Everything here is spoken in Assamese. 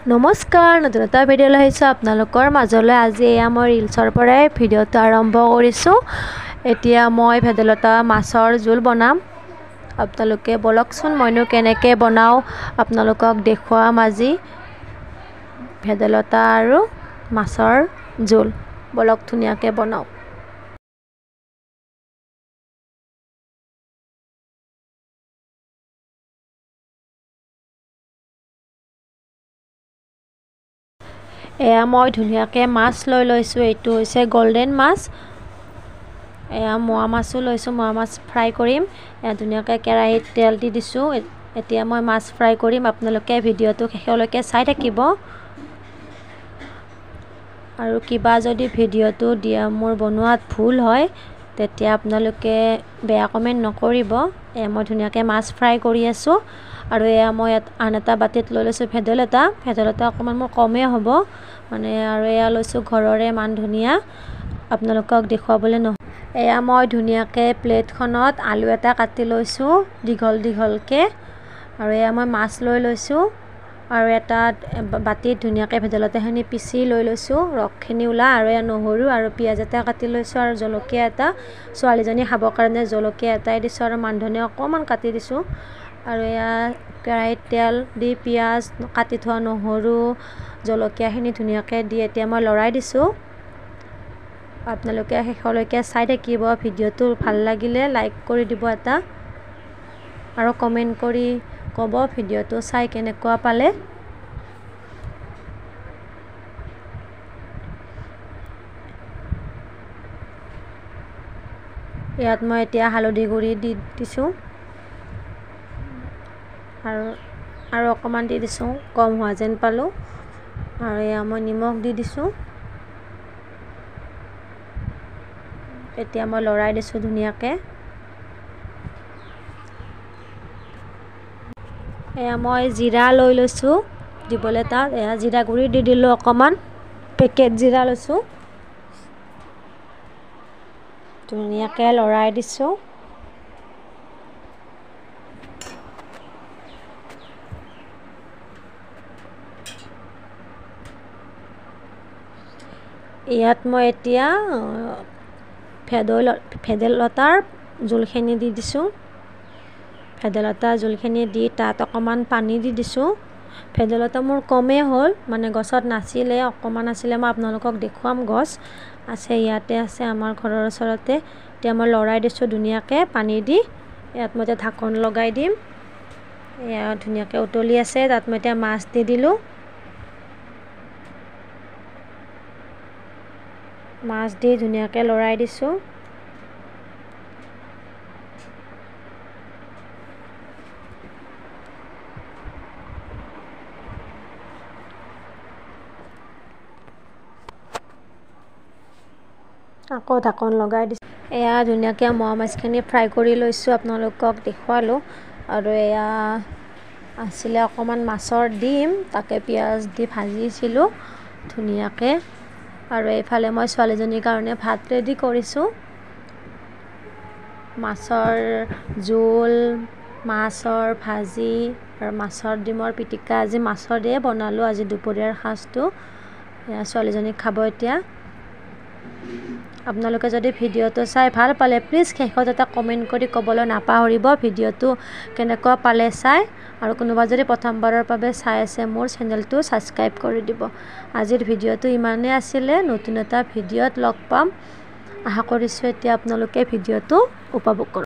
নমস্কাৰ, নতুন এটা ভিডিঅ' লৈ আহিছোঁ আপোনালোকৰ মাজলৈ। আজি এয়া মই ৰিলচৰ পৰাই ভিডিঅ'টো আৰম্ভ কৰিছোঁ। এতিয়া মই ভেদাইলতা মাছৰ জোল বনাম। আপোনালোকে বলকচোন, মইনো কেনেকৈ বনাওঁ আপোনালোকক দেখুৱাম আজি ভেদাইলতা আৰু মাছৰ জোল। বলক ধুনীয়াকৈ বনাওঁ। এয়া মই ধুনীয়াকৈ মাছ লৈ লৈছোঁ। এইটো হৈছে গল্ডেন মাছ। এয়া মোৱা মাছো লৈছোঁ, মোৱা মাছ ফ্ৰাই কৰিম। এয়া ধুনীয়াকৈ কেৰাহীত তেল দি দিছোঁ। এতিয়া মই মাছ ফ্ৰাই কৰিম। আপোনালোকে ভিডিঅ'টো শেষলৈকে চাই থাকিব। আৰু কিবা যদি ভিডিঅ'টো দিয়া মোৰ বনোৱাত ভুল হয়, তেতিয়া আপোনালোকে বেয়া কমেণ্ট নকৰিব। এয়া মই ধুনীয়াকৈ মাছ ফ্ৰাই কৰি আছোঁ। আৰু এয়া মই ইয়াত আন এটা বাতিত লৈ লৈছোঁ ভেদাইলতা। ভেদাইলতা অকণমান মোৰ কমেই হ'ব মানে। আৰু এয়া লৈছোঁ ঘৰৰে মান ধনিয়া, আপোনালোকক দেখুৱাবলৈ নহয়। এয়া মই ধুনীয়াকৈ প্লেটখনত আলু এটা কাটি লৈছোঁ দীঘল দীঘলকৈ। আৰু এয়া মই মাছ লৈ লৈছোঁ। আৰু এটা বাতিত ধুনীয়াকৈ ভেদাইলতাখিনি পিচি লৈ লৈছোঁ, ৰসখিনি ওলা। আৰু এয়া নহৰু আৰু পিঁয়াজ এটা কাটি লৈছোঁ আৰু জলকীয়া এটা, ছোৱালীজনী খাবৰ কাৰণে জলকীয়া এটাই দিছোঁ। আৰু মান ধনিয়া অকণমান কাটি দিছোঁ। আৰু এয়া কেৰাহীত তেল দি পিঁয়াজ, কাটি থোৱা নহৰু, জলকীয়াখিনি ধুনীয়াকৈ দি এতিয়া মই লৰাই দিছোঁ। আপোনালোকে শেষলৈকে চাই থাকিব। ভিডিঅ'টো ভাল লাগিলে লাইক কৰি দিব এটা, আৰু কমেণ্ট কৰি ক'ব ভিডিঅ'টো চাই কেনেকুৱা পালে। ইয়াত মই এতিয়া হালধি গুড়ি দি দিছোঁ আৰু আৰু অকণমান দি দিছোঁ, কম হোৱা যেন পালোঁ। আৰু এয়া মই নিমখ দি দিছোঁ। এতিয়া মই লৰাই দিছোঁ ধুনীয়াকৈ। এয়া মই জিৰা লৈ লৈছোঁ দিবলৈ তাত। এয়া জিৰা গুড়ি দি দিলোঁ অকণমান, পেকেট জিৰা লৈছোঁ। ধুনীয়াকৈ লৰাই দিছোঁ। ইয়াত মই এতিয়া ভেদাইলতাৰ জোলখিনি দি দিছোঁ। ভেদাইলতা জোলখিনি দি তাত অকণমান পানী দি দিছোঁ। ভেদাইলতা মোৰ কমেই হ'ল, মানে গছত নাছিলে, অকণমান আছিলে। মই আপোনালোকক দেখুৱাম, গছ আছে, ইয়াতে আছে আমাৰ ঘৰৰ ওচৰতে। এতিয়া মই লৰাই দিছোঁ ধুনীয়াকৈ পানী দি। ইয়াত মই এতিয়া ঢাকন লগাই দিম। এয়া ধুনীয়াকৈ উতলি আছে। তাত মই এতিয়া মাছ দি দিলোঁ। মাছ দি ধুনীয়াকৈ লৰাই দিছোঁ। আকৌ ঢাকন লগাই দিছোঁ। এয়া ধুনীয়াকৈ মোৱা মাছখিনি ফ্ৰাই কৰি লৈছোঁ, আপোনালোকক দেখুৱালোঁ। আৰু এয়া আছিলে অকণমান মাছৰ ডিম, তাকে পিঁয়াজ দি ভাজিছিলোঁ ধুনীয়াকৈ। আৰু এইফালে মই ছোৱালীজনীৰ কাৰণে ভাত ৰেডি কৰিছোঁ। মাছৰ জোল, মাছৰ ভাজি আৰু মাছৰ ডিমৰ পিটিকা। আজি মাছৰ দিয়ে বনালোঁ আজি দুপৰীয়াৰ সাঁজটো। এয়া ছোৱালীজনীক খাব এতিয়া। আপোনালোকে যদি ভিডিঅ'টো চাই ভাল পালে প্লিজ শেষত এটা কমেণ্ট কৰি ক'বলৈ নাপাহৰিব ভিডিঅ'টো কেনেকুৱা পালে চাই। আৰু কোনোবা যদি প্ৰথমবাৰৰ বাবে চাই আছে, মোৰ চেনেলটো ছাবস্ক্ৰাইব কৰি দিব। আজিৰ ভিডিঅ'টো ইমানেই আছিলে। নতুন এটা ভিডিঅ'ত লগ পাম আশা কৰিছোঁ। এতিয়া আপোনালোকে ভিডিঅ'টো উপভোগ কৰক।